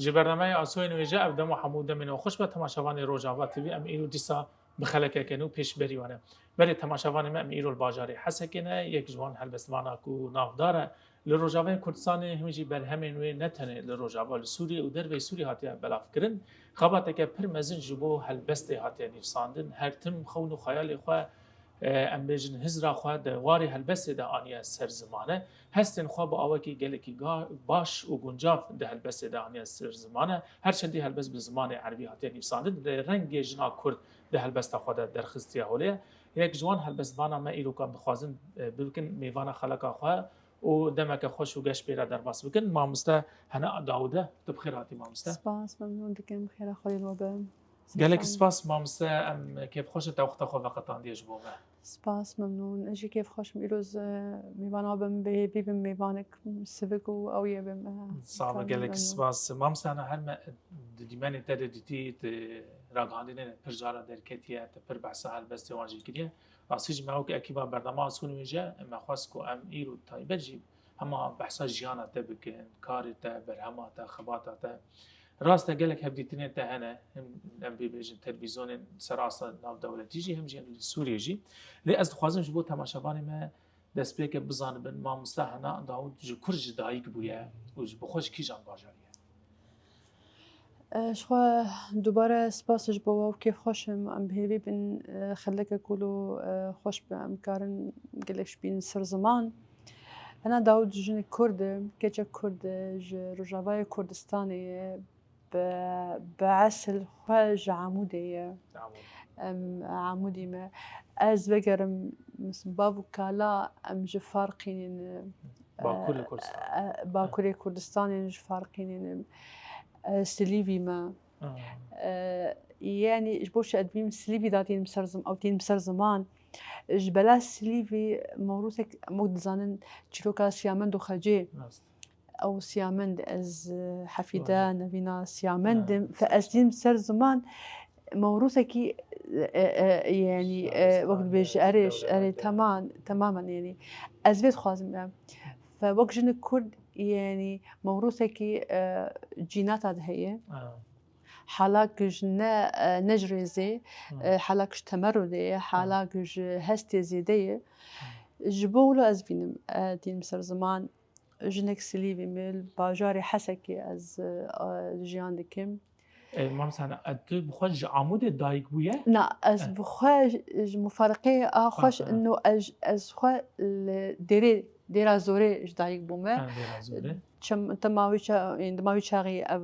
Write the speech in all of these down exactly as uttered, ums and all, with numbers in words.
Ji bernameya Asoyên Wêje ev dem û hemû demên we xweş be temaşevanê Rojava T V. Em îro dîsa bi xelekeke nû pêş berî we ne. Berê temaşevanê me, em îro li bajarê Hesekê ne, yek ji wan helbestvana ku navdar e li Rojavayê Kurdistanê, him jî berhemên wê ne tenê li Rojava, li Sûriyê û derveyî Sûriyê hatiye belavkirin. Xebateke pir mezin ji bo helbestê hatiye nivîsandin. Her tim xewn û xeyalê xwe, e, em bêjin hizra xwe di warê helbestê de aniye ser zimane. Hestên xwe bi awekî gelekî ga-, baş û guncav di helbestê de aniye ser zimane. Her çendî helbest bi zimanê erebî hatiye nivîsandin. Lê rengê jina Kurd di helbesta xwe de derxistiye holê ye. Yek ji wan helbestvana me îro ku em dixwazin, e, bikin mêvana xeleka xwe û demeke xweş û geş pê re derbas bikin. Mamoste Hena Dawûd e. Tu bi xêr hatî mamoste. Spas, memnûn dikim. Xêra xwedê li we be. Gelek spas mamoste, em kêfxweş in te wexta xwe veqetandiye ji bo me. Spas, memnûn. Ez jî kêfxweş im. Îro ez, e, mêvana we bim, bi hêvî bim mêvanek sivik û ewiyê bim, e, Sağ ol, gelek spas. Mamoste Hena, her me di dîmenê te de dîtî, tu ragihandinê pir cara derketiye, tu pir behsa helbestê wan jî kiriye. Rastî jî me wek ekîba bernama Asoyên Wêje, me xwest ku em îro taybet jî hema behsa jiyana te bikin, karê te, berhema te, xebata te. Rast e, gelek hevdîtinên te hene, him em pê bêjin televîzyonên ser asta navdewletî jî, him jî li Sûriyê jî. Lê ez dixwazim ji bo temaşevanê me destpêke bizanibin, mamoste Hena Dawûd ji kur ji dayik bûye û ji bi xwe ji kîjan bajarî ye? E, ji xwe dubare spas ji bo we û kêfxweş im. Em bi hêvî bin, e, xeleke kolo, e, xweş be. Em karin gelek ji bîn ser ziman. Hena Dawûd jinik Kurd e, keçek Kurd e, ji Rojavayê Kurdistanê ye. Bi, bi esil xwe ji Amûdê ye. Amûd. Em Amûdî me. Ez vegerim, mis-, bav û kala em ji Farqînê ne. Bakurê Kurdistanê. E, e, Bakurê Kurdistanê ji Farqînê ne. E, Silîvî me. Ha. E, yani ji bo şedbîm Silîvî da tînim ser zim-, ew tînim ser ziman. Ji bela Silîvî mewrûsek, em wek dizanin çîroka Siyamend û Xecê. Rast. Ew Siyamend, ez, e, hefîde Rast. nevîna Siyamend Ha. im. Fe ez tînim ser ziman mewrûsekî, e, e, yani, e, wek dibêje, erê, erê, teman, temamen yani. Ez vê dixwazim em. Fe wek jinik Kurd, yani, mewrûsekî, e, cînata de heye. Ha. Halak ji ne, e, ne ji rêzê, Hmm. e, halak ji temerrudê ye, Hmm. halak ji hestê zêde ye. Hmm. Ji bo wilo ez vînim, e, tînim ser ziman, jinek Silîvî me, li bajarê Hesekê ez, e, e, jiyan dikim. E, Mam Sena, e, tu bi xwe ji Amûdê dayik bûye? Na, ez Eh. bi xwe ji, ji mufareqeyê a xwe Xwe, eh. ino ez, ez xwe li Dêrê, Dêra Zorê ji dayik bûme. Ha, Dêra Zorê. Çim, te ma wî ça-, ên, di ma wî çaxî ev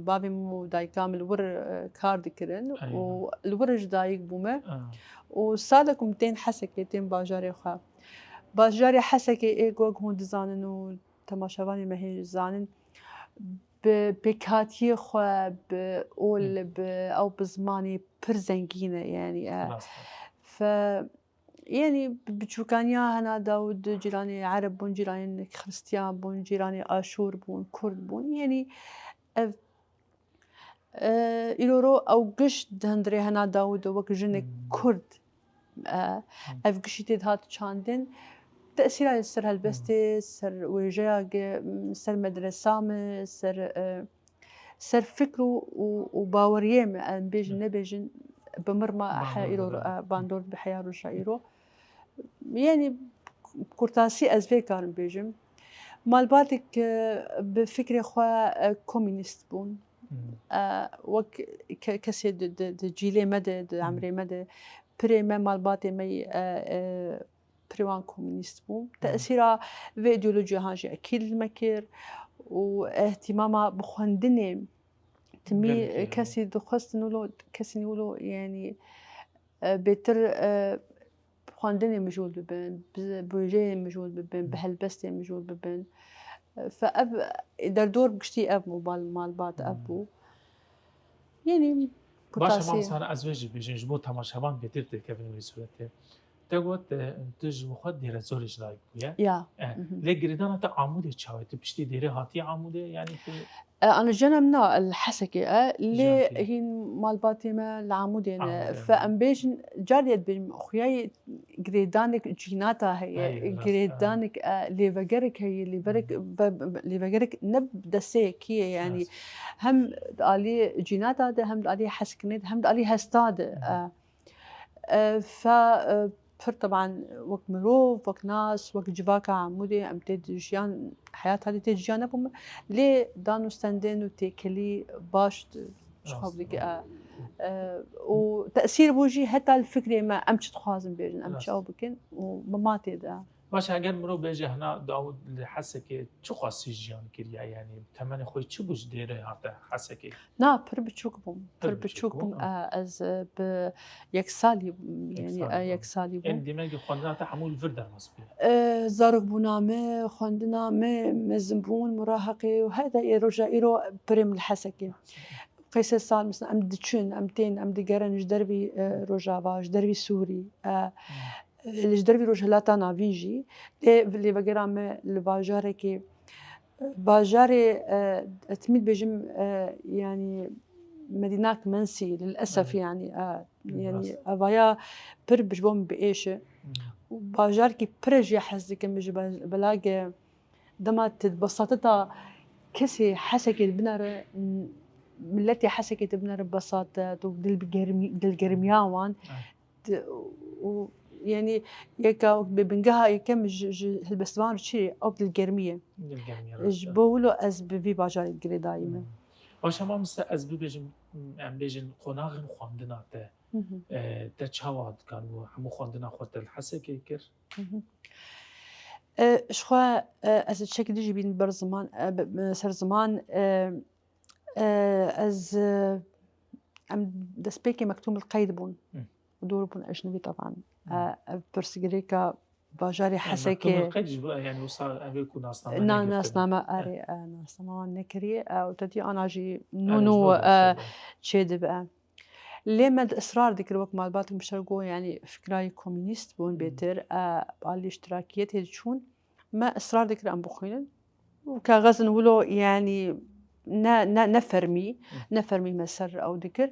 bavê min û dayika min li wir, e, kar dikirin û Eyvallah. li wir ji dayik bûme. Ah. Û salek min tên Hesekê, tên bajarê xwe. Bajarê Hesekê ê ku hûn dizanin û temaşevanê me hê zanin, bi pêkhatiyê xwe, bi ol, Hmm. bi ew bi zimanê pir zengîn e, yani, e, Rast e. fe, yani, bi biçûkaniya Hena Dawûd cîranê Ereb bûn, cîranê Xiristiyan bûn, cîranê Aşûr bûn, Kurd bûn. Yani, ev, e, îroro ew giş di hundirê Hena Dawûd de wek jinek Hmm. Kurd, e, Hmm. ev gişî tê dihat çandin. Tesîra li ser helbestê, Hmm. ser wêjeya ge-, ser medresa me, ser, e, ser fikr û, û, û baweriyê me, em bêjin, Hmm. nebêjin, bi mir ma Bandor he îro, bide. e, bandor bi heya roja îro. Yani, kurtasî ez vê karim bêjim. Malbatek, e, bi fikrê xwe, e, komînîst bûn. Hmm. E, wek ke-, kesê di, di, di cîlê me de, di Hmm. emrê me de, pirê me, malbatê me, e, e, pirê wan komînîst bû. Hmm. Tesîra vê îdeolojiya han jî ekîd li me kir û ihtimama bi xwendinê timî Gelekî, kesî dixwestin wilo, kesî wilo, yani, e, bêtir, e, bi xwendinê mijûl bibin, bi, bi wêjeyê mijûl bibin, bi Hmm. helbestê mijûl bibin. E, fe ev, e, derdor bi giştî ev bû, mal, malbat ev Hmm. bû. Yani, Baş e, kurtasî. Mam Sena, ez vê jî bêjim, ji bo temaşevan bêtir têkevin wê sûretê. Te got, e, tu ji bo xwe Dêrezorê ji dayik bûye. Ya. E, Mhm. lê girêdana te Amûdê çawa ye? Tu piştî Dêrê hatiye Amûdê? Yani tu E, ana jiyana min na li Hesekê e, lê hîn malbatê me li Amûdê ne. Fe em bêjin, carê dibêjim, xuya yê girêdanek cînata heye, girêdanek, e, lêvegerek heye, lêverek, be-, be-, lêvegerek ne bi destê yekî ye, yanî hem di aliyê cînata de, hem di aliyê Hesekinê de, hem di aliyê hesta de. E, e, fe, e, pir teban wek mirov, wek nas, wek civaka Amûdê em tê dijiyan, heyata lê tê jiyan nebûme. Lê dan û stendên û têkelî baş di-, ji xwe dike, e, e, û tesîr bû jî heta li fikrê me, em çi dixwazin bêjin, em çi ew bikin û bi matê de. Baş, eger mirov bêje hina di Amûd-, li Hesekê çiqas jiyan kiriye, yanî temenê xwe çi bû ji dêrê hate Hesekê? Na, pir biçûk bûm. Pir biçûk bûm. E, ez, e, bi yek salî bûm, yanî, e, yek salî bûm. Yanî demekî xwendina te hemû li vir derbas bûye. E, zarokbûna me, xwendina me, mezinbûn, murahaqê û heta ê roja îro pirê min li Hesekê. Qey sê sal, mesela, em diçin, em tên, em digerin ji dervî, e, Rojava, ji dervî Sûrî, e, e, ji dervî Rojhilata Navîn jî. Lê lêvegera me li bajarekê, e, bajarê, e, ez timî dibêjim, e, yanî Medînak Mensî, lilesef, yanî, e, yanî evaya pir bi, ji bo min bi êş e. Û bajarekî pir jî hez dikim ji be-, belagê dema tu di besateta kesê Hesekê dibinere, miletê Hesekê dibinere besatet û dilgermî-, dilgermiya wan. Di-, û, yanî, yeka wek bê bingeha yekem ji, ji helbestvan re çi ye? Ew dilgermî ye. Dilgermî ye, rast e. Ji bo wilo ez bi vî bajarê girêdayî me. Baş, hema miste ez bibêjim, em bêjin qonaxên xwendina te. E, te çawa dikan û hemû xwendina xwe te li Hesekê kir? E, ji xwe, e, ez çek dijî bîn ber ziman, e, bi, bi, ser ziman, e, e, ez, e, em destpêkê Mektûm li Qeyd bûn. Dûr bûn, ecnebî teban. E, ev pirsgirêka bajarê Hesekê. Mektûm li Qeyd jî, yanî wisa ev ê ku nasname negirtibû. Na, nasname, erê, e, nasname wan nekiriye. E, û te dî ana jî nû nû, e, çêdibe. Lê me di israr dikir, wek malbatek min ji te re got, yanî fikra yê komînîst bûn bêtir, e, alî îştirakiyetê diçûn. Me israr dikir em bixwînin. Û kaxezin wilo, yanî ne, ne, ne fermî, ne fermî me ser ew dikir.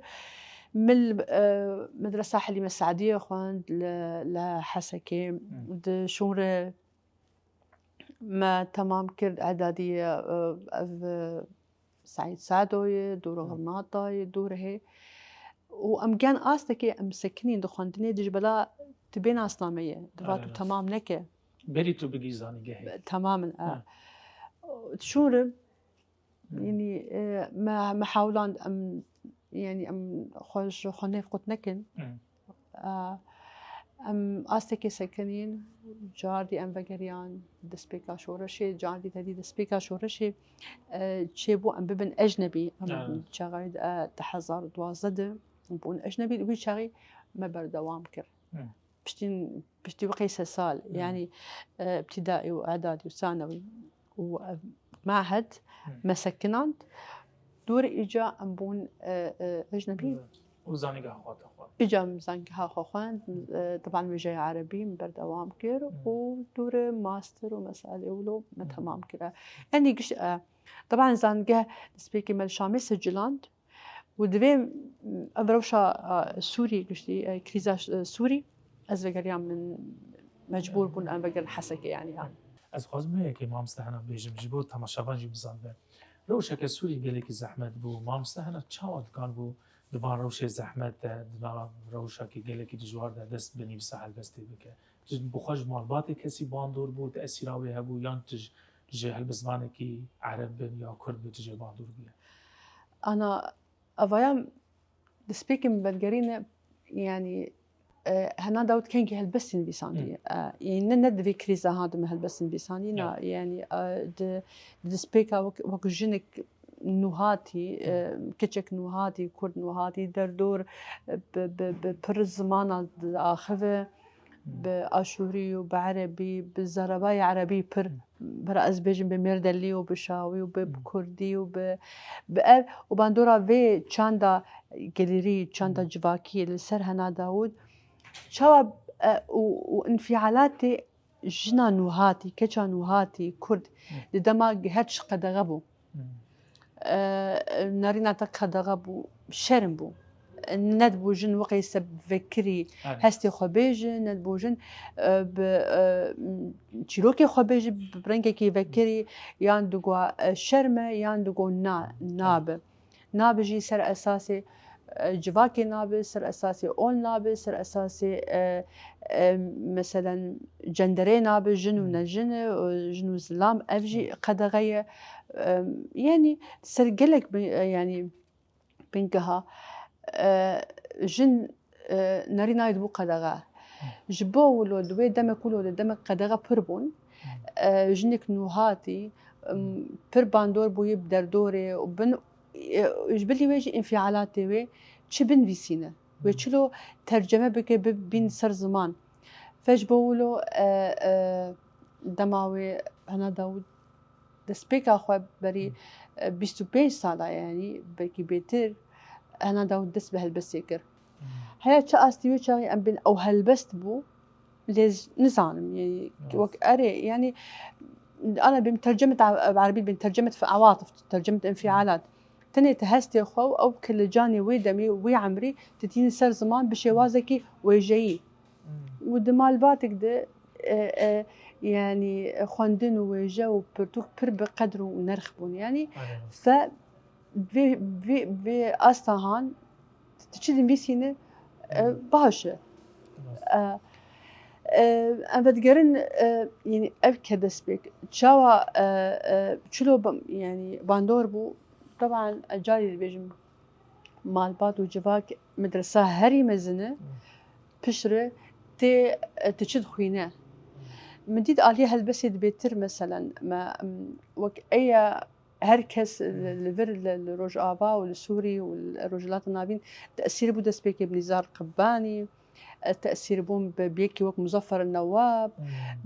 Min li, e, medresa Helîme Se'diyê xwend li, li Hesekê, di şûnre me temam kir, edadî, e, ev, e, Seîd Sado ye, dûr Xirnata ye, dûr hê. Û em gen astekê em sekinîn di xwendinê de ji bela tu bê nasnameyê, di va tu temam neke. Berî tu bigî zanîngehê. Temamin, e. Şûnrim, yanî, e, me, me hewland em, yanî em xwe ji xwendinê qut nekin. E, em astekê sekinîn, cardî em vegeriyan destpêka şoreşê, cardî tedî destpêka şoreşê, e, çêbû em bibin ecnebî. Em çaxê, e, di hezar û duwazdeh de bûn ecnebî, wî çaxê me berdewam kir. Piştî, piştî wî qey sê sal, yanî, e, îbtîdaî û edadî û sanewî û, e, mahed me sekinand. Dûr îca em bûn, e, e, ecnebî. Û zanîngeha xwe te xwend. Îca min zanîngeha xwe xwend. E, teban wêjeya erebî min berdewam kir û dûr master û meselê wilo me temam kire. Enî giş, e, teban zanîngeh destpêkê me li Şamê siciland. Û divê, m, ev rewşa, a, Sûrî giştî, e, krîza ş-, e, Sûrî, ez vegeriyam min mecbûr bûn em vegerin Hesekê, yanî, ya. Ez dixwazim vê yekê mamoste hena bêjim, ji bo temaşevan jî bizanibe. Rewşeke Sûrî gelekî zehmet bû. Mamoste hena çawa dikanibû di van rewşê zehmet de, di nav rewşekî gelekî dijwar de dest bi nivîsa helbestê bike? Ji, bi xwe ji malbatê kesî bandor bû, tesîra wê hebû, yan tu ji, ji helbestvanekî ereb bin ya kurd bin tu jê bandor bûye? Ana, evaya destpêkê min vegerîne, yanî, e, hena dawet kengî helbestî nivîsandî. E, yanî ne, ne di vê krîza ha de min helbestî nivîsandî, na, yanî, e, di, di destpêka wek, wek jinek nûhatî, e, keçek nûhatî, kurd nûhatî, derdor, e, bi, bi, bi pir zimana diaxive, bi aşûrî û bi erebî, bi zerebayê erebî pir, bira ez bêjim bi mêrdelî û bi şawî û bi, bi kurdî û bi, bi ev û bandora vê çanda gelêrî, çanda civakî li ser hena Dawûd, çawa, e, û, û înfîalatê jina nûhatî, keça nûhatî, kurd, di dema her çi qedexe bû. e, nerîna te qedexe bû, şerm bû. Nedibû jin wexê se vekirî Evet. hestê xwe bêjin, nedibû jin, e, bi, e, çîrokê xwe bêjin, bi rengekî vekirî, yan digo, e, şerm e, yan digo na, nabe. Nabe jî ser esasê, e, civakê nabe, ser esasê ol nabe, ser esasê, e, e, meselen cenderê nabe, jin û Hmm. ne jin e, e, jin û zilam, ev jî Hmm. qedexe ye. E, yanî ser gelek bi-, e, yanî bingeha, e, jin, e, nerînayê dibû qedexe. Ji bo wilo di wê demek wilo de demek qedexe pir bûn, e, jinik nû hatî, em, pir bandor bûyî bi derdorê û bin, e, ji bilî wê jî înfialatê wê çi binivîsîne. Wê çilo terceme bike bi-, bîn ser ziman. Fe ji bo wilo, e, e, dema wê Hena Dawûd destpêka xwe berî, e, bîst û pênc sala, yanî belkî bêtir, Hena Dawûd dest bi helbestê kir. Heya çi astî wê çaxê em bên ew helbest bû, lê z-, nizanim, yanî Rast. wek erê, yanî ana bêm tercemet a-, bi erebî bêm tercemet fi ewatif, tercemet enfialat. Tenê tu hestê xwe û ew ke li canê wê demê, wê emrî, tu tînî ser ziman bi şêwazekî wêjeyî. Hmm. Û di malbatek de, e, e, yanî xwendin û wêje û pirtûk pir bi qedr û nerx bûn. Yanî Aynen. fe vê, vê, vê asta han tu çi dinivîsîne, e, Hmm. baş e. Rast. E, e, em vedigerin, e, yanî ev ke destpêk çawa, e, e, çilo bim, yanî bandor bû, teban, e, carî dibêjim, malbat û civak medresa herî mezin e, Hmm. piştre tê, e, tu çi dixwîne? Hmm. Min dît aliyê helbestê dibêtir, meselen, me, em, wek eya her kes Hmm. li, li vir li, li Rojava û li Sûrî û li Rojhilata Navîn tesîr bû destpêkê bi Nîzar Qibbanî, e, tesîr bûn bi, bi yekî wek Muzaffer Newab, Hmm.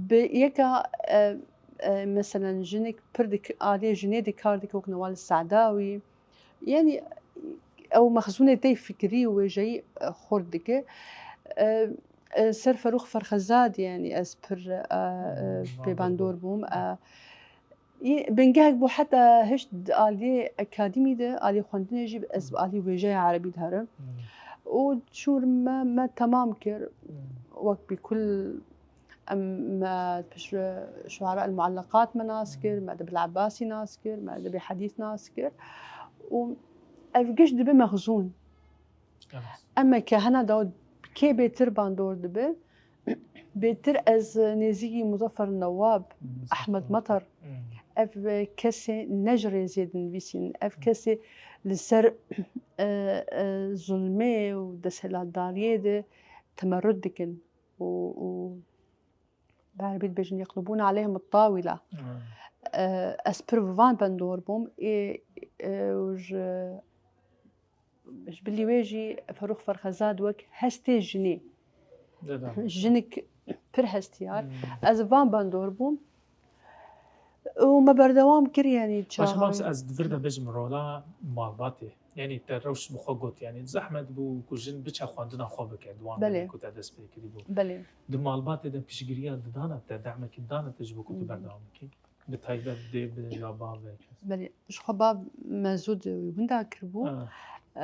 bi yeka, e, e, meselen jinik pir dik-, aliyê jinê dikar dike wek Newal Sedawî. Yanî ew mexzûnê tey fikirî û wêjeyî, e, xurt dike. E, e, ser Ferûx Ferxezad, yanî ez pir, e, e, Hmm, pê bandor bûm. E, î-, bingehek bû heta hişt di aliyê akademî de, aliyê xwendinê jî ez bi alî wêjeya erebî diherim. Hmm. Û şûr me, me temam kir. Hmm. Wek bi kul Em, me piştre şuara el mualleqat me nas kir, me Edebil Ebbasî nas kir, me Edebê Hedîs nas kir. Û ev giş dibe mexzûn. Evet. Em me ke hena da kê bêtir bandor dibe, bêtir ez nêzîkî Muzaffer Newab, Hmm, Ahmed Muzaffer. Matar, Hmm. ev kesê ne ji rêzê dinivîsîn, ev kesê li ser, e, e, zulmê û desthilatdariyê de temerrud dikin. û, û bi erebî dibêjin yeqlibûne aleyhim tawîla. Hmm. E, ez pir bi van bandor bûm. Ê, e, û ji, ji bilî wê jî Ferûx Ferxezad wek hestê jinê. Deda. Jinik pir hestiyar. Hmm. Ez bi van bandor bûm. Û me berdewam kir, yanî Baş çaxê. Max, ez di vir de bêjim rola malbatê. Yanî te rewş bi xwe got, yanî zehmet bû ku jin biçe xwendina xwe bike, di wan Belê. demê ku te dest pê kirî bû. Belê. Di malbatê de piştgiriya didana te, dehmekî didana te ji bo ku tu Hmm. berdewam bikî? Bi taybet dê bi ya bavê. Belê. Ji xwe bav me zû di wî winda kiribû. Ha. E,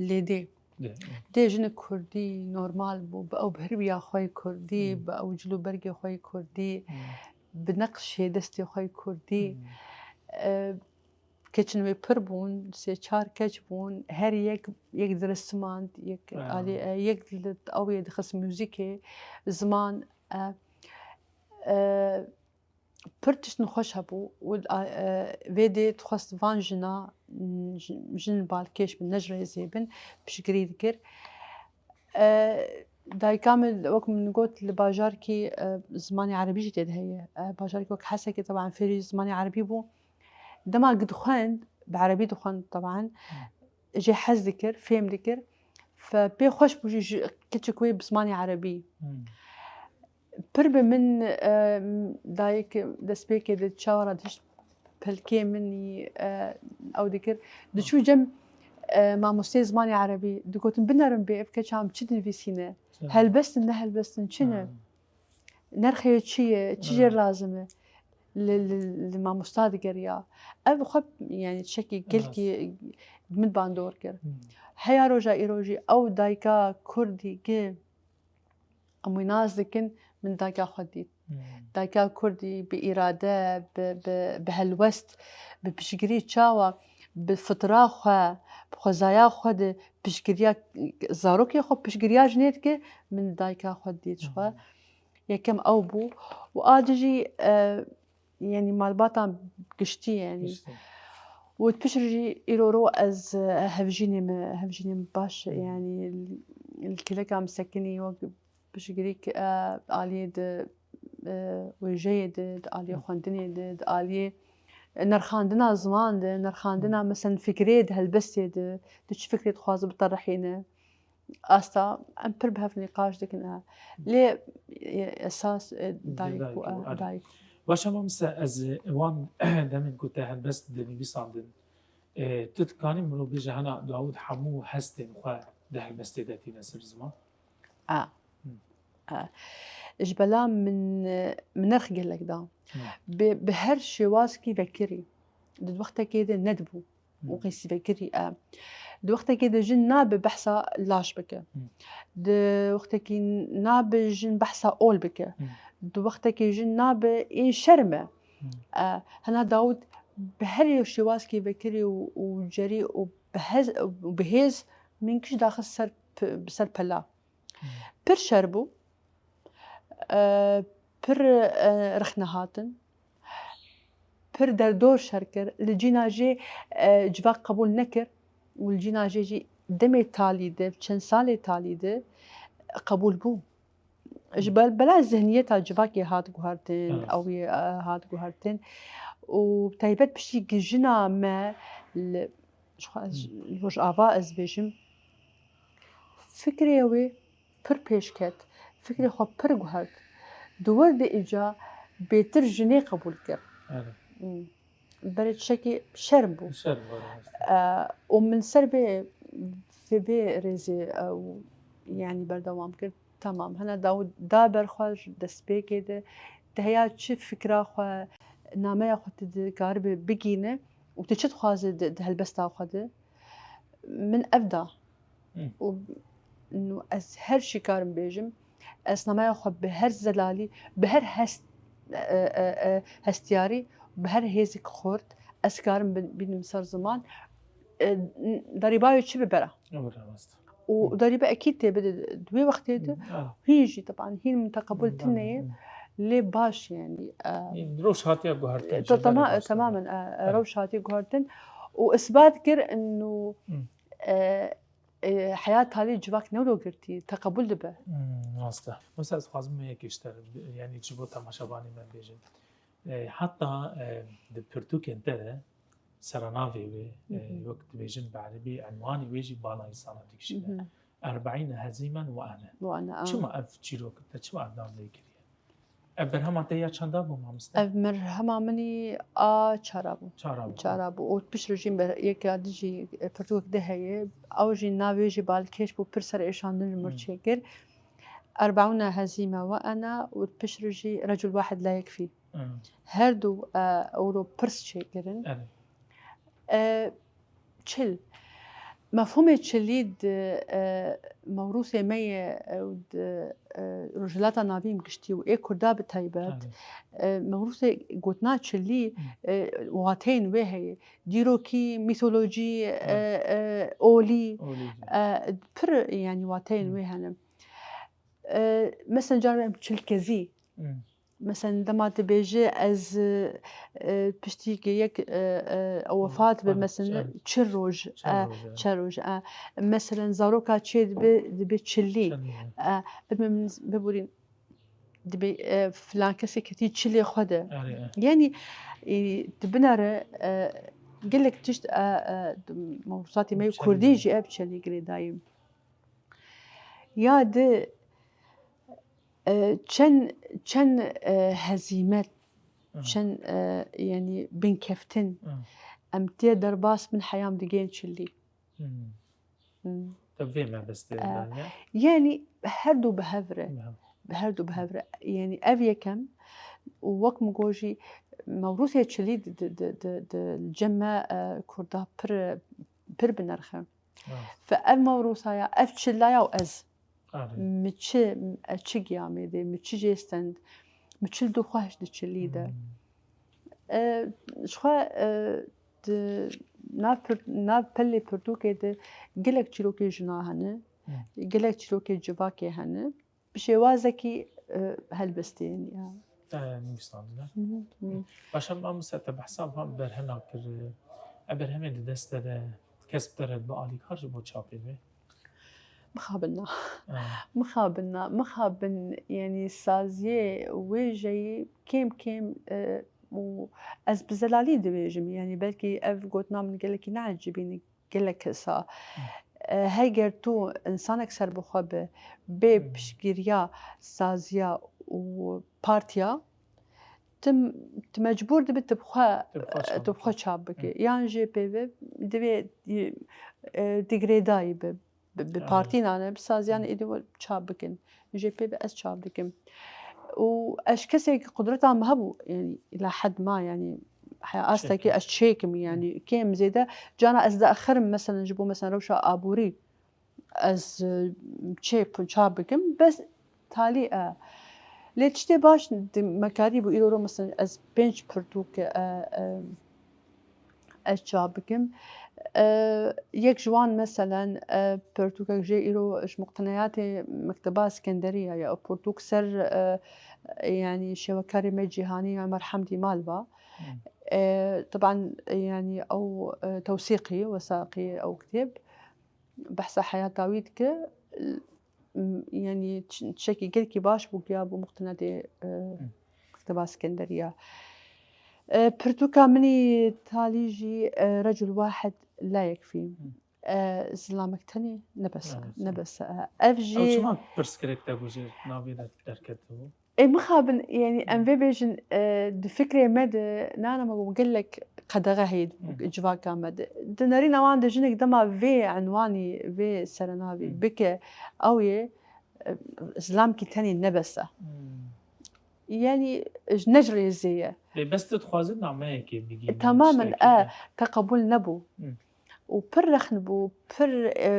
lê dê. Dê. Dê jinik kurdî normal bû, bi ew bi hirviya xwe yê kurdî, Hmm. bi ew cil û bergê xwe yê kurdî, Hmm. bi neqşê destê xwe yê kurdî. Hmm. E, keçin wê pir bûn, sê çar keç bûn, her yek, yek dirisimand, yek Aynen. alî, e, yek li ew yê dixist muzîkê, ziman, e, e, pir tiştin xweş hebû û, e, vê dê dixwest van jina, jin, jin balkêş bin, ne ji rêzê bin, piştgirî dikir. E, dayika min, wek min got, li bajarkî, e, zimanê erebî jî tê de heye. E, bajarkî wek Hesekê, teban fêrî zimanê erebî bû. Dema ku dixwend, bi erebî dixwend, teban, Hmm. jê hez dikir, fêm dikir. Fe pê xweş bû jî ji keçik wê bi zimanê erebî. Hmm. Pir bi min, e, dayik destpêkê de çawa re dihişt pelkê min î, e, ew dikir. Diçû cem, e, mamosteyê zimanê erebî, digotin, "Binerin bê, ev keça min çi dinivîsîne? Çi? Helbest in, ne helbest in, çi ne? Ha. Nerxê wê çi ye? Çi jê Ha. lazim e?" li, li, li mamosta digeriya. Ev xwe, yani, çekî gelkî min bandor kir. Heya roja îro jî ew dayika kurdî ki em wî nas dikin, min dayika xwe dît. Dayika kurdî bi îrade, bi, bi, bi helwest, bi piştgirî çawa, bi fitra xwe, bi xwezaya xwe di piştgiriya zarokê xwe, piştgiriya jinê dike, min dayika xwe dît ji xwe. Yekem ew bû. Û a di jî, e, yani malbatan giştî yani. Giştî. Û piştre jî îro ro ez, e, hevjînê me, hevjînê me baş, yani li, li kêleka min sekinî wek piştgirîk, e, aliyê di, e, wêjeyê de, di aliyê xwendinê de, di aliyê, e, nerxandina ziman de, nerxandina mesen fikrê de, helbestê de, tu çi fikrê dixwaze biterihîne. Asta em pir bi hev nîqaş dikin, e. Lê, e, esas, e, dayik û, e, dayik. Baş e mamoste, ez, e, wan demên ku te helbest dinivîsandin, e, tu dikanî mirov bêje hena Dawûd hemû hestên xwe di helbestê de tîne ser ziman? A. A. Ji bela min, e, min nerx gelek da. Bi, bi her şêwazkî vekirî. Di wextekê de nedibû. Û qîsî vekirî e. Di wextekê de jin nabe behsa laş bike. Di wextekî nabe jin behsa ol bike. Di wextekê jin nabe ê şerm e. E, hena Dawûd bi her yek şêwazkî vekirî û, û cerî û bi hez, û bi hêz min kişt daxist ser p-, ser pela. Pir şer bû. E, pir, e, rexne hatin. Pir derdor şer kir. Li cîna jê, e, civak qebûl nekir. Û li cîna jê jî demê talî de, çend salê talî de qebûl bû. Ji bel-, bela zihniyeta civakê hat guhertin, ew ê, e, hat guhertin. Û taybet piştî ku jina me li, ji xwe ez, li Rojava ez bêjim, fikrê wê pir pêş ket, fikrê xwe pir guhert. Di wir de îca bêtir jinê qebûl kir. Berê tiştekî şerm bû. Şerm bû, rast. E, û min ser vê, vê, vê rêzê, e, û, yani berdewam kir. Tamam, hene Dawûd da ber xwe ji destpêkê de. Tu heya çi fikra xwe, nameya xwe tu dikaribî bigîne û tu çi dixwazî di, di helbesta xwe de? Min ev da. Û, nû ez her şî karim bêjim, ez nameya xwe bi her zelalî, bi her hest, e, e, e, hestiyarî, bi her hêzik xurt, ez karim bin-, bînim ser ziman. E, n-, derîba wê çi bibe ra? Ewle rast. Û derîba ekîd tê bide di wê wextê de, hîn jî, teban, hîn min teqebul tune ye, lê baş, yani, e, rewş hatiye guhertin, temamen, e, rewş hatiye guhertin. Û isbat kir, nû, e, e, heya talî civak newro girtî, teqebul dibe. Hmm, rast e. Mesela ez xwazim me yekê ji te, yani ji bo temaşevanê me bêjim. E, heta, e, di pirtûkên te de, seranavê wê, e, wek dibêjin bi erebî, enwanê wê jî Bala Însana dikişîne. Erbeîne hezîmen we ene. We ene, a. Çima ev çîrok, te çima ev navê kiriye? Ev berhema te ya çanda bû, mamoste? Ev merhema min î a çara bû. Çara bû. Çara bû. Û piştre jî ber-, yeka di jî, e, pirtûkek di heye. Ew jî navê jî balkêş bû, pir serêşandin ji mir çêkir. Erbeûne hezîme we ene û piştre jî Recul Wahid la yekfî. Her du, e, ewro pirs çêkirin. E, Çil. Mefhûmê çilî di, e, mewrûsê me ye, e, û di, e, Rojhilata Navîn giştî û ê Kurda bi taybet, e, mewrûsê gotina çilî, e, wateyên wê heye. Dîrokî, mîtolojî, e, e, olî, e, pir, yani, wateyên wê hene. E, mesela, carê em çilkezî. Mesela dema tu bêjî ez, e, piştî ku yek, e, e, wefat be, mesela çil roj, e, çil roj, e. Mesela zaroka çê dibe, dibe çilî. E, bidme min biborîn, dibe, e, filan kesê ketî çilê xwe de. Yani, e, tu binere, e, gelek tişt, e, e, mewrûsatê me yê kurdî jî ev çilî girêdayî. Ya di, e, çend, çend, e, hezîmet, çend, e, yani binkeftin, em tê derbas bin heyam digên çilî. Te vê mebestê, e, daniye? Yani her du bi hev re. Bi hev re. Bi her du bi hev re. Yani ev yekem û wek min got jî, Mewrûsê çilî di, di, di, di, di cem me, e, Kurda pir, pir bi nerx e. Rast. Fe ev mewrûsaya, ev çilaya û ez. Erê. Mi çi, e, çi giya me de, mi çi jê stend, mi çil du xweş di çilî de. Hmm. E, ji xwe, e, di nav pir-, nav pelê pirtûkê de gelek çîrokê jina hene, Hmm. gelek çîrokê civakê hene. Bi şêwazekî, e, helbestê, yanî, ya. Te nivîsandine. Hı hı, hı. Başa mamoste, te behsa van berhena kir. E berhemê di dest te de, kes bi te re dibe alîkar ji bo çapê wê? Mixabin na. Ha. Mixabin na. Mixabin, yanî saziyê wê jeyî kêm kêm, e, û ez bi zelalî dibêjim. Yanî belkî ev gotina min gelekî neecibîne. Gelek kesa. Hı. E, heger tu insanek serbixwe be, bê Hı. piştgiriya saziya û partiya, tu, tu mecbûr dibe tu bi xwe, Tu bi xwe çap tu bi xwe bike. çap bike. Hı. Yan jê pê ve divê, e, degradayî be. Bi, bi Hı. partî nane, bi saziyan Hı. êdî çap bikin. Jê pê ve ez çap dikim. Û ez ji kesekî qudreta min hebû, yanî îla hed ma, yanî heya astekî Çêkim. ez çêkim, yanî Hı. kêm zêde. Cana ez diaxirim, meselen ji bo, meselen rewşa aborî ez, e, çêp, çap bikim. Bes talî e. Lê tiştê baş di me karîbû îro ro, meselen ez pênc pirtûk, e, e, ez çap bikim. E, yek ji wan, meselen, e, pirtûkek jê îro ji muqteneyatê Mekteba Iskenderiya ye. Ew pirtûk ser, e, yanî şêwekarê me cîhanî Omer Hemdî Malva. Hmm. E, teban, yanî ew, e, tewsîqî, wesaqî ew kitêb. Behsa heyata wî dike. M-, yanî ç-, tiştekî gelkî baş bû, giya bû muqtenedê, e, Hı. Mekteba Iskenderiya. E, pirtûka min î talî jî, e, Recul Wahid La Yekfî. Hı. E, zilamek tenê nebes e, Nebes e. nebes e. Ev Ew jî çima pirsgirêk te bû jê navê de derketibû? Ê, mixabin, yanî em Hı. vê bêjin, e, di fikrê me de, nana me got gelek qedexe heye Hı. civaka me de. Di nerîna wan de jinek dema vê enwanî, vê serenavî Hı. bike, ew yê, e, zilamkî tenê nebes e. Hmm. Yanî, ji ne ji rêzê ye. Lê bes tu dixwazî nameyekê bigî, E, tamamen, tiştekî, e, e. te qebûl nebû. Hı. Û pir rexn bû, pir, e,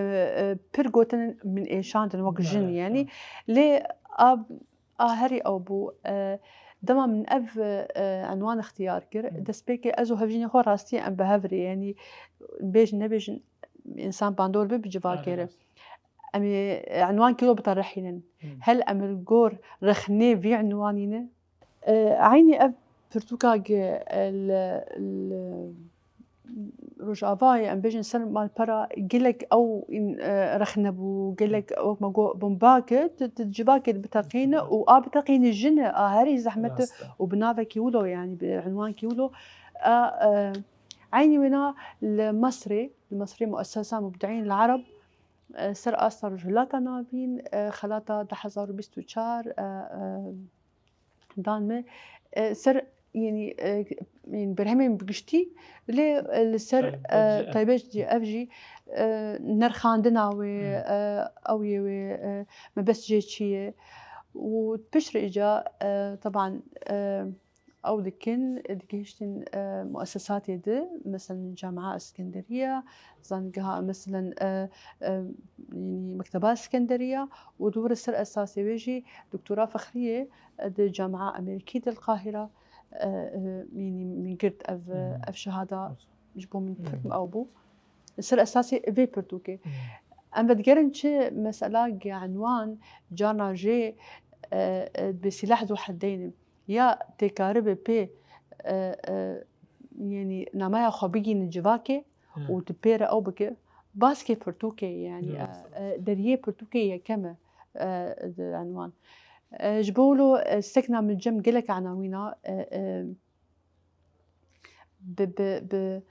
e, pir gotin min êşandin wek jin, Belê, yanî. hı. Lê a, a herî ew bû, e, dema min ev, e, enwan ixtiyar kir, Hı. destpêkê ez û hevjînê xwe rastî em bi hev rê, yanî bêjin nebêjin, însan bandor be bi civakê Erê re. rast. Em ê, e, enwankî wilo bitarihînin. Hı. Hel em li gor rexnê vî enwanî ne? E, eynî ev pirtûka ge, e, li, li Rojavayê, em bêjin ser malpera gelek ew în, e, rexne bû, gelek Hı. wek me got bomba kir, tu, tu civakê dibiteqîne Hı. û a biteqîne jin e, a herî zehmet e Rast e. û bi navekî wilo, yanî bi enwankî wilo. A, e, eynî wêna li Mesrê, li Mesrê Muessesa Mubdi'în el Arab, e, ser asta Rojhilata Navîn, e, xelata du hezar û bîst û çar, e, e, dan me, e, ser, yanî, e, yanî berhemên bi giştî, lê, e, li ser, Taybet e, jî ev. taybet jî ev jî, e, nerxandina wê, Hmm. e, ew yê wê, e, mebest jê çi ye. Û piştre îca, e, teban, e, ew dikin, digihiştin, e, muessesatê di, meselen Camia Iskenderiya, zanîngeha, meselen, e, e, yanî Mekteba Iskenderiya û di wir ser esasê wê jî doktora fexriyê, e, di Camia Amerîkî di Qahira, e, e, yanî min girt ev, Hmm. ev şehada ji bo min Hmm. ew bû. Ser esasê vê pirtûkê. Hmm. Em vedigerin çi mesela ge enwan carna jê, e, e, bi sîlah du hedeyne. Ya tê karibe pê, e, e, yanî nameya xwe bigîne civakê Hı. û tu pê re ew bike, baskê pirtûkê, yanî, Hı. e, e, deriyê pirtûkê yekem e, e, di enwan. E, ji bo wilo, e, sekna min cem gelek enawîna, e, e, bi, bi, bi,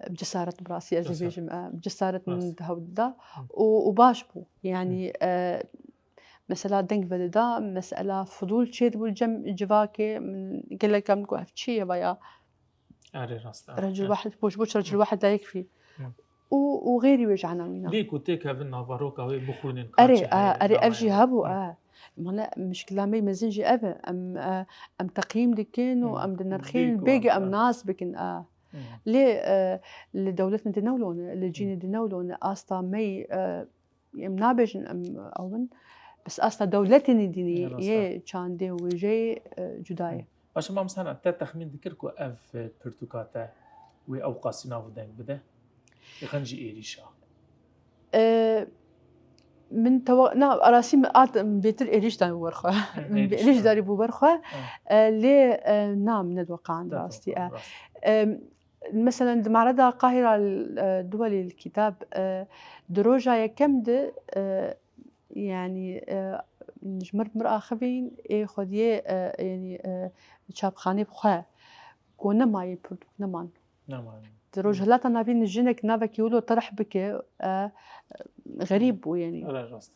bi cesaret, bi rastî ez Cesaret. dibêjim, e, bi cesaret min Rast. di hewl da Hı. û, û baş bû. Yanî, Hı. e, mesela deng vedida, mesela fidûl çêdibû li cem civakê, min gelek em digot, ev çi ye vaya? Erê, rast e. Recul E. Wahid, boş boş Recul Hı. Wahid la yekfî. Hı. Û, û xeyrî wê ji enawîna. Lê ku têkevin navaroka wê bixwînin, Erê, kaçi e, heye, erê, ev navê jî wê. hebû, Hı. e. Mane mişkila me mezin jî ev e. Em, e, em teqyîm dikin û Hmm. em dinirxîn, Bêguman, bêgî em ha. nas bikin. E. Hmm. Lê, e, li dewletên di newlone, li cînê di newlone, asta me, e, em nabêjin em ew in. Bes asta dewletên dînî Ya, rast e. yê çandê û wêjeyê, e, cuda ye. Hı. Başa mam sana te texmîn dikir ku ev, e, pirtûka te wê ew qasî nav û deng bide? Xencî êrîşa. E, min tewa-, na, arasî min at, min bêtir êrîş dan wer xwe. Hı, Min êrîş, êrîş ha. darî bû wer xwe. Hı. E, lê, e, na, min nediweqand Te rastî, tewa-, e. rast. E, Mesela di Mereda Qahira, e, Duwelî Kitab, e, di roja yekem de, e, yanî, e, ji mir, mir axivîn ê xwediyê, e, yanî, e, çapxanê bi xwe ku nemayê pirtûk neman. Nemayê. Di Rojhilata Navîn jinek navekî wilo terh bike, e, xerîb bû, yanî. Ara rast.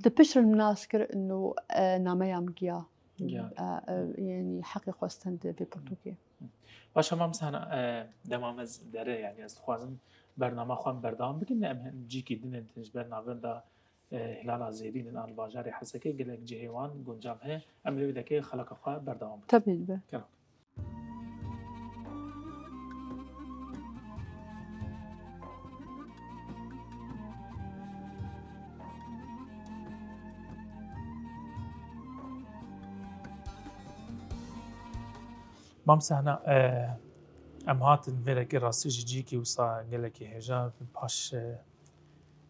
Di pişt re nas kir û, e, nameya min giya. Giya. E, e, yanî heqê xwestin di vê pirtûkê. Baş e, Mam Sehna, e, dema me z-, dere, yanî ez dixwazim bernama xwe em berdewam bikin, em hin cîkî din ên din ji ber navenda, e, Hilala Zêrîn in an bajarê Hesekê, gelek cihê wan guncav heye. Em li wê dekê xeleka xwe berdewam bikin. Tabii be. Kerem. Mam Sehna, e, em hatin vêrekê rastî ji cîkî wisa gelekî hêja, paş, e,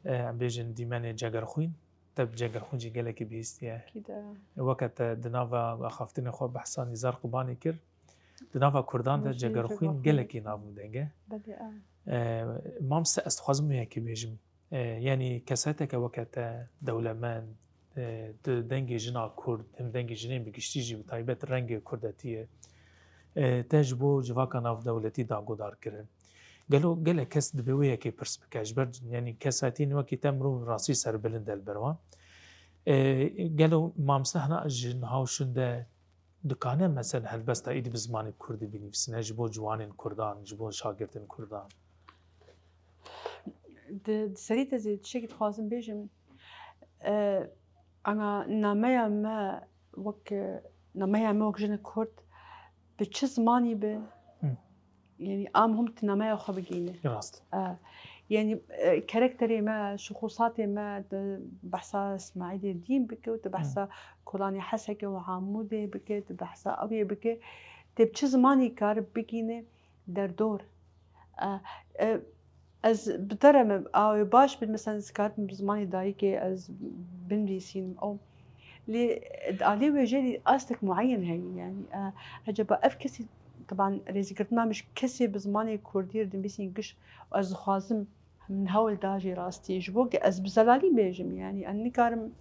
e, em bêjin dîmenê Cegerxwîn. Te bi Cegerxwîn jî gelekî bihîstiye. Kî de. Weke te di nava axaftinê xwe behsa Nîzar Qubanê kir, di nava Kurdan de Rojî Cegerxwîn Cegerxwîn. gelekî nav û deng e. Belê, a. E, Mam Se, ez dixwazim wê yekê bêjim. E, yanî kesayeteke weke te dewlemend, e, di dengê jina Kurd, hem dengê jinên bi giştî jî bi taybet rengê Kurdetiyê, e, te ji bo civaka navdewletî dagodar kirin. Gelo gelek kes dibe wê yekê pirs bike, ji ber, yanî, kesayetiyên wekî te mirov rastî serbilind e li ber wan. E, gelo Mam Sehna ji niha û şûnde dikane, mesela, helbesta êdî bi zimanê kurdî binivîsîne ji bo ciwanên kurdan, ji bo şagirtên kurdan? Di, di serî de zî tiştekî dixwazim bêjim. E, ana nameya me wek, nameya me wek jinek kurd bi çi zimanî be, Hı. yanî a muhim tu nameya xwe bigihîne. Rast. E, yanî, e, karakterê me, şixûsatê me, tu behsa Îsmaîlê Dîn bike û tu Hı. behsa Kolanê Hesekê û Amûdê bike, tu behsa ewê bike. Te bi çi zimanî karib bigihîne derdor? E, e, ez bi te re me, a wê baş bit, mesela, ez karim bi zimanê dayikê ez binivîsînim. Ew, lê di alî wêjeyê de astek mueyen heye, yanî, e, eceba ev kesî, teban rêzîgirtina min ji kesê bi zimanê kurdî re dinivîsîn giş, ez dixwazim min hewl da jê rastî, ji bo ku ez bi zelalî bêjim, yanî, ez nikarim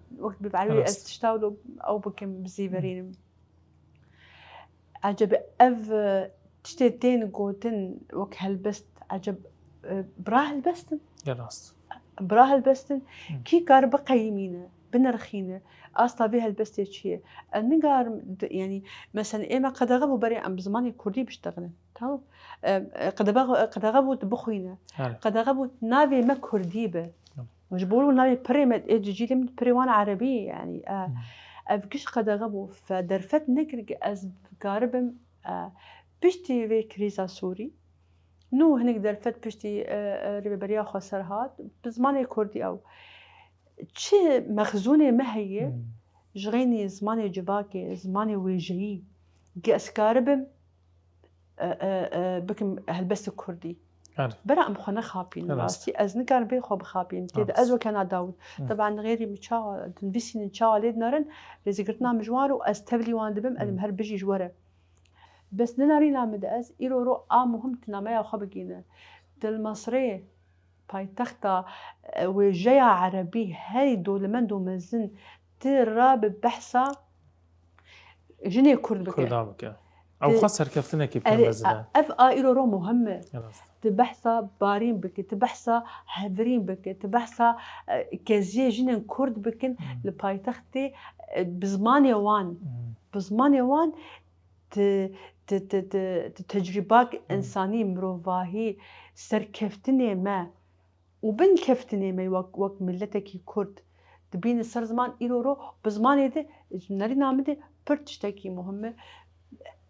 wek bi verwê ez Rast. tişta wilo ew bikim, bizîvirînim. Ecebe ev, e, tiştê tên gotin wek helbest, eceb, e, bira helbest in? Ya rast. Bira helbest in? Hı. Kî kar biqeyimîne, binirxîne, asta vê helbestê çi ye? E, nikarim di-, yanî, mesela, ê me qedexe bû berê em bi zimanê kurdî biştexilin. Tamam. E, e, qedexe-, qedexe bû tu bixwîne. Erê. Qedexe bû navê me kurdî be. Tamam. Ji bo navê pirê me, ê cicîlê min pirê wan erebî ye, yanî, e, Hmm. ev giş qedexe bû. Fe derfet nekir ki ez karibim, e, piştî vê krîza Sûrî, nû hinek derfet piştî, e, e, Rêveberiya Xweser hat, bi zimanê kurdî ew. Çi mexzûnê me heye, Hmm. ji xeynî zimanê civakê, zimanê wêjeyî, ki ez karibim, e, e, e, bikim helbestê kurdî. Her. Bera em xwe nexapînin, Her. rastî. Ez nikarim vê xwe bixapînim. Tê de Her. ez weke na Dawûd. Hı. Teban xêrî min çawa, dinivîsînin çawa lê dinarin, rêzîgirtina min ji wan re û ez tevlî wan dibim, Hı. elim her bijî ji we re. Bes di nerîna min de ez îro ro a muhim tu nameya xwe bigîne. Di li Misrê, paytexta, e, wêjeya erebî, herî dolemend û mezin, tu rabe behsa jinê kurd bike. Kurdan bike. Ew Di-, xwe serkeftinekî pê erê, mezin e. a-, ev a îro ro muhim e. Rast. Tu behsa Barîn bike, tu behsa Hevirîn bike, tu behsa, e, keziyê jinên kurd bikin Hmm. li paytextê, e, bi zimanê wan. Hmm. Bi zimanê wan tu, tu, tu, tu, tu tecrûbak Hmm. însanî, mirovahî, serkeftinê me, û binkeftinê me wek, wek miletekî kurd, dibîne ser ziman, îro ro bi zimanê de, ji nerîna min de pir tiştekî muhim e.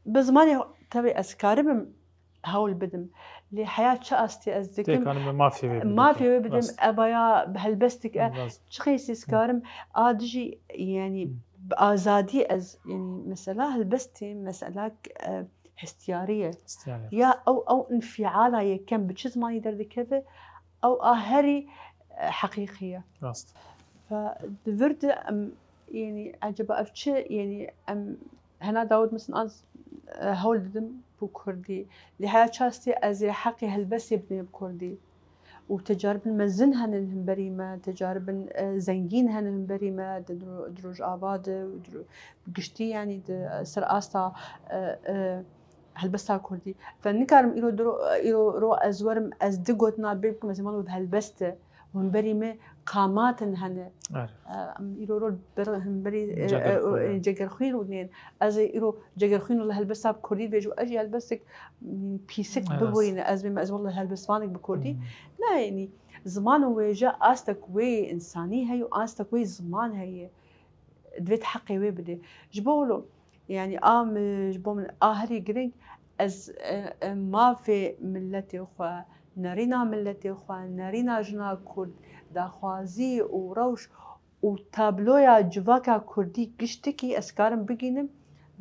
Bi zimanê tevê ez karibim hewl bidim. Lê heya çi astê ez dikim, Têkanî me mafê wê bidim. Mafê wê bidim, Rast. Eva ya bi helbestik e. Rast. Çi qeysî ez Hı. karim, a dijî, yanî, Hı. bi azadî ez, yanî, mesela helbestê, mesela, e, hestiyarî ye. Hestiyarî. Ya ew, ew înfiala yekem bi çi zimanî derdikeve, ew a herî, e, heqîqî ye. Rast. Fe di vir de em, yanî, eceba ev çi, yanî, em hena Dawud, mesela, az, e, hewl didim bi kurdî. Lê heya çi astê ez ê heqê helbestê bidimê bi kurdî. Û tecaribin mezin hene li hemberî me, tecaribin, e, zengîn hene hemberî me, di dro-, di Rojava de, û di ro-, bi giştî, yanî, di, e, ser asta, e, e, helbesta kurdî. Fe nikarim îro dro-, îro ro ez werim, ez di gotina bê bikim, ez ê wan bi helbest e. Hemberî me qamatin hene. Evet. E, em îro ro ber hemberî, e, Cegerxwîn e, e. Cegerxwîn û nên. Ez ê îro Cegerxwîn û li helbesta bi kurdî dibêjim, ez jî helbestek, m, pîsik Evet. bibûyîne, ez bêm, ez wele helbestvanek bi kurdî. Hmm. Ne, yanî, ziman û wêje astek wê însanî heye û astek wê ziman heye. Divê tu heqê wê bidê. Ji bo wilo, yanî, a min, ji bo min a herî girîng, ez, e, e, mafê miletê xwe, nerîna miletê xwe, nerîna jina kurd, daxwazî û rewş û tabloya civaka kurdî giştikî ez karim bigînim,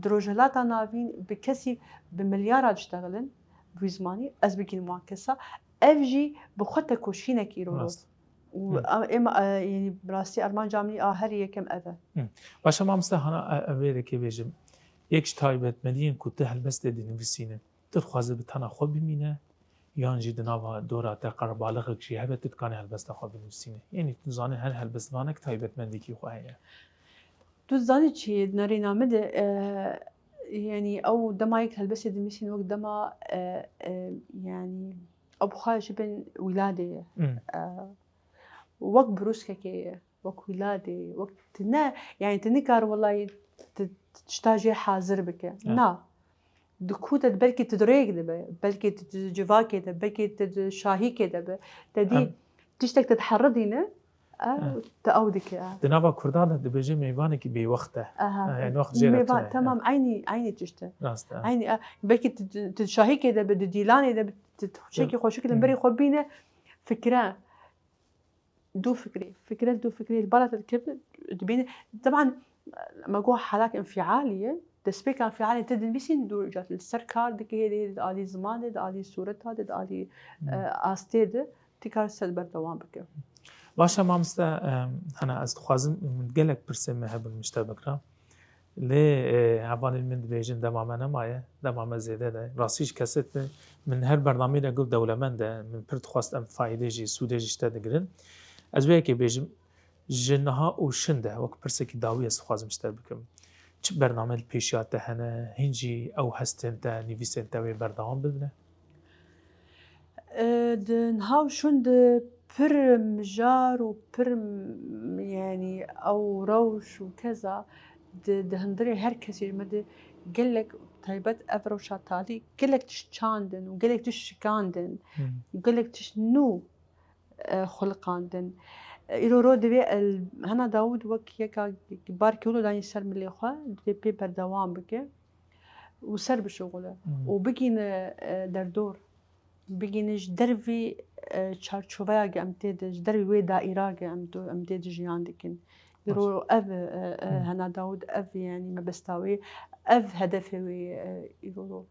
di Rojhilata Navîn bi kesî bi milyara diştexilin bi wî zimanî, ez bigînim wan kesa. Ev jî bi xwe tekoşînek îro ro. Rast. Û Hı. a-, êma, e, yanî, bi rastî armanca min a herî yekem ev e. Hı. Baş e, mamoste, hana, e, e, vê yekê bêjim. Yek ji taybetmendiyên ku tu helbestê dinivîsîne, tu dixwaze bi tena xwe bimîne, yan jî di nava dora te qerebalixek jî hebe, tu dikanî helbesta xwe binivîsîne? Yanî, tu zanî, her helbestvanek taybetmendîkî xwe heye. Tu zanî çi ye, di nerîna min de, e, yanî, ew dema yek helbestê dinivîsîne wek dema, e, e, yanî, ew bi xwe ji bin wîladê ye. Hmm. E, wek brûskekê ye, wek wîladê, wek tu ne, yanî tu nikar welayî tu, tu tişta jê hazir bike. Ya. Na. Di ku de belkî tu di rêk de be, belkî tu di civakê de, belkî tu di şahîkê de be. Te dî Em. tiştek te diheridîne, e, Em. te ew dike, e. Di nava Kurdan de dibêje mêvanekî bêwext e. Aha. E, yani wext jê re Mêvan, tune, e. Tamam, eynî, eynî tişt e. Rast e. Eynî, e, belkî tu, tu, tu şahîkê de be, di dîlanê de be, tu, tu çekî Em. xweşik li Em. berî xwe bîne, fikre. Du fikrê, fikre du fikrê li bala te dikevin, dibîne. Teban, me got halak înfialî ye. Destpêka înfialê te dinivîsîn, dû ca li ser kar dike, hêdî, hêdî di alî ziman de, di alî sûreta de, di alî, Hmm. e, astê de, tu kar ser berdewam bike. Baş e, mamoste, e, hene ez dixwazim, min gelek pirsên me hebin min ji te bikira. Lê, e, hevalên min dibêjin dema me nemaye, dema me zêde de. Rastî jî kesê te, min her bernameyê de got dewlemend e, min pir dixwest em faydê jî, sûdê jî ji te digirin. Ez wê yekê bêjim, ji niha û şin de, wek pirsekî dawî ez dixwazim ji te bikim. Çi bername li pêşiya te hene, hîn jî ew hestên te, nivîsên te wê berdewam bibine? E, di niha û şûn de pir mijar û pir m-, yanî ew rewş û keza di, di hundirê her kesî ji me de gelek taybet ev rewşa talî gelek tişt çandin û gelek tişt şikandin, Hmm. gelek tişt nû, e, xuliqandin. E, îro ro divê el, hena Dawûd wek yeka barkê wilo danî ser milê xwe, divê pê berdewam bike û ser bişuxule Hmm. û bigîne, e, derdor. Bigîne ji dervî, e, çarçoveya ge em tê de, ji dervî wê daîra ge em do-, em tê de jiyan dikin. Baş. Îro ev, e, e, Hmm. hena Dawûd ev, yanî mebesta wê, ev hedefê wê, e, îro ro.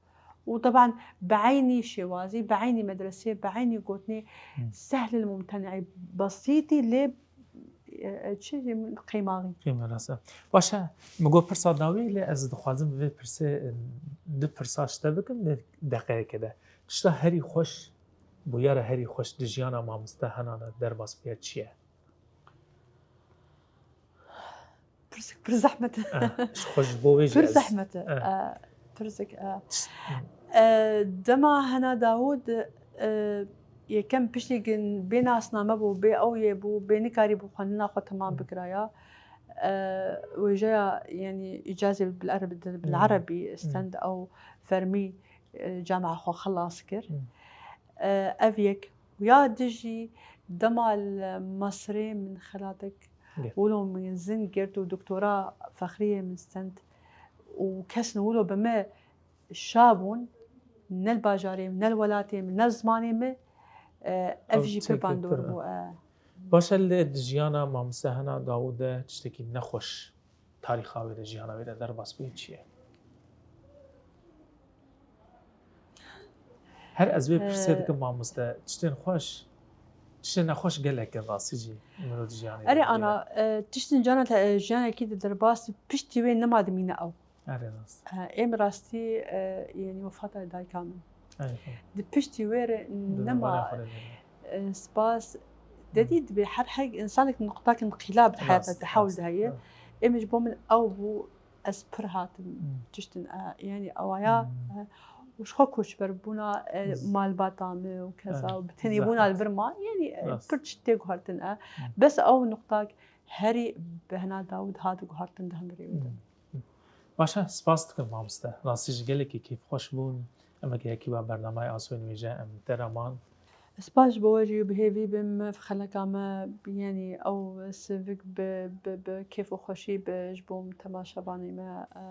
Û teban bi eynî şêwazî, bi eynî medresê, bi eynî gotinê Hmm. sehlil mumtenî, besîtî lê, e, e, çi qeymaxî. Qeyme rast e. Baş e, min got pirsa dawî, lê ez dixwazim vê pirsê, e, du pirsa ji te bikim di deqeyekê de. Tişta herî xweş, bûyera herî xweş di jiyana mamoste Henan de derbas bûye çi ye? Pirsek pir zehmet e. Eh, ji xwe ji bo wê jî Pir ez, zehmet e. eh. Eh, pirsek, eh. Tişt-, Eh, dema Hena Dawûd, eh, yekem piştî gin bê nasname bû, bê ew yê bû, bê nikarî bû xwendina xwe temam Hmm. bikiraya. Eh, wêjeya, yanî, îcazê bil ereb-, bil Hmm. erebî Hmm. stend ew fermî, eh, camia xwe xelas kir. Hmm. Eh, ev yek. Ya dijî dema li Mesirê min xelatek Wilo min zin girt û doktora fexriyê min stend û kes ne wilo bi me şa bûn, ne li bajarê min, ne li welatê min, ne li zimanê min, e, ev jî pir bandor bû. E. Baş e, lê di jiyana mamoste Hena Dawûd de tiştekî nexweş tarîxa wê de, jiyana wê de derbas bûye çi ye? Her ez vê pirsê dikim mamoste, tiştên xweş, tiştên nexweş gelek in rastî jî, miro di jiyanê de. Erê ana, e, tiştên cana te, e, jiyanekî de derbas, piştî wê nema dimîne ew. Erê rast. E, ê min rastî, e, yanî wefata dayika min. Erê, tamam. Di piştî wê re nema, e, spas, dedî dibe her hek insanek nuqtak inqilab di heyata te hewl de heye. Ê min ji bo min ew bû, ez pir hatim tiştin, e, yanî ewaya, e, û ji xwe koçber bûna, e, malbata me û keza û bi tenê bûna li vir ma, yanî, e, pir tişt tê guhertin, e. Bes ew nuqtak herî bi Hena Dawûd hat guhertin di hundirê wê de. Baş e, spas dikim mamoste. Rastî jî gelekî kêfxweş bûn. Em weke yekî ba bernameyê Asoyên Wêje em te re man. Spas ji bo we jî û bi hêvî bim xeleka me, yanî ew sivik bi, bi, bi kêf û xweşî bi ji bo temaşevanê me, e,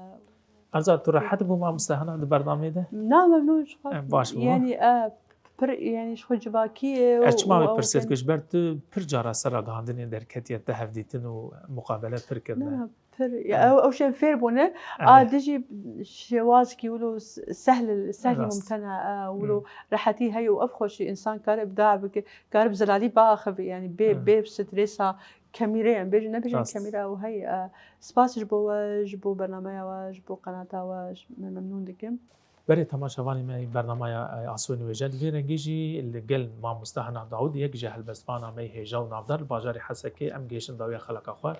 Erza, tu rehet bû mamoste Hena di bernameyê de? Na, memnûn ji xwe. E, baş bû. Yanî, e, pir, yanî ji xwe civakî ye. Ez çima vê pirsê dikim, ji ber tu pir cara ser ragihandinê derketiye, te hevdîtin û muqabele pir kirine. Na, pir. Ya, ew, ew şên fêr bûne. A, dijî şêwazkî wilo s-, sehl, sehlî mumtena, e, wilo rehetî heye û ev xweşî însan kare bi da bike, kare bi zelalî biaxive, yanî bê, bê stresa kemîre, em bêjin, nebêjin kemîre ew hey, e, spas ji bo we, ji bo bernameya we, ji bo qenata we, ji, me memnûn dikim. Berê temaşevanê me, bernameya, e, Asoyên Wêje di vê rengî jî li gel mamoste Hena Dawûd, yek ji helbestvana me hêja û navdar li bajarê Hesekê, em gihiştin dawiya xeleka xwe.